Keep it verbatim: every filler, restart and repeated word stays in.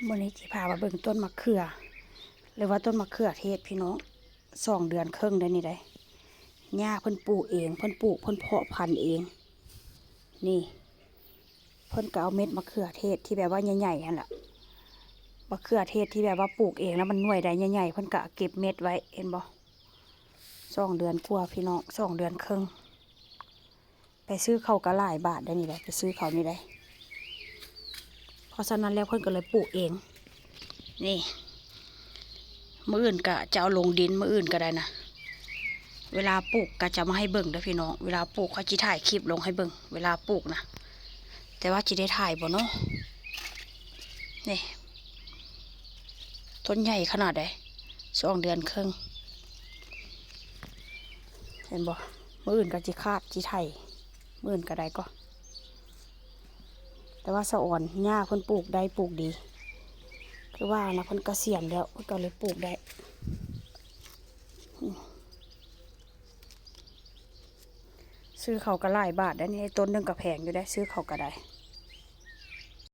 มื้อนี้สิพามาเบิ่งต้นมะเขือ หรือว่าต้นมะเขือเทศพี่น้อง สองเดือนครึ่งได้นี่ได้ ย่าเพิ่นปลูกเอง เพิ่นปลูก เพิ่นเพาะพันธุ์เอง นี่ เพิ่นก็เอาเม็ดมะเขือเทศที่แบบว่าใหญ่ๆหั่นล่ะ มะเขือเทศที่แบบว่าปลูกเองแล้วมันหน่วยได้ใหญ่ๆ เพิ่นก็เก็บเม็ดไว้ เห็นบ่ สองเดือนกว่าพี่น้อง สองเดือนครึ่ง ไปซื้อเขาก็หลายบาทได้นี่ได้ ไปซื้อเขานี่ได้ เพราะฉะนั้นแล้วเพิ่นก็เลยปลูกเอง นี่ มื้ออื่นก็จะเอาลงดิน มื้ออื่นก็ได้นะ เวลาปลูกก็จะมาให้เบิ่งเด้อพี่น้อง เวลาปลูกเขาจิถ่ายคลิปลงให้เบิ่ง เวลาปลูกนะ แต่ว่าจิได้ถ่ายบ่เนาะ นี่ ต้นใหญ่ขนาดใด สองเดือนครึ่ง เห็นบ่ มื้ออื่นก็จิคาดจิไถ มื้ออื่นก็ได้ก็ แต่ว่าสะออนย่าเพิ่นปลูกได้ปลูกดี คือว่านะ เพิ่นเกษียณแล้ว เพิ่นก็เลยปลูกได้ ซื้อเขาก็หลายบาทได้นี่ ต้นหนึ่งก็แพงอยู่ได้ ซื้อเขาก็ได้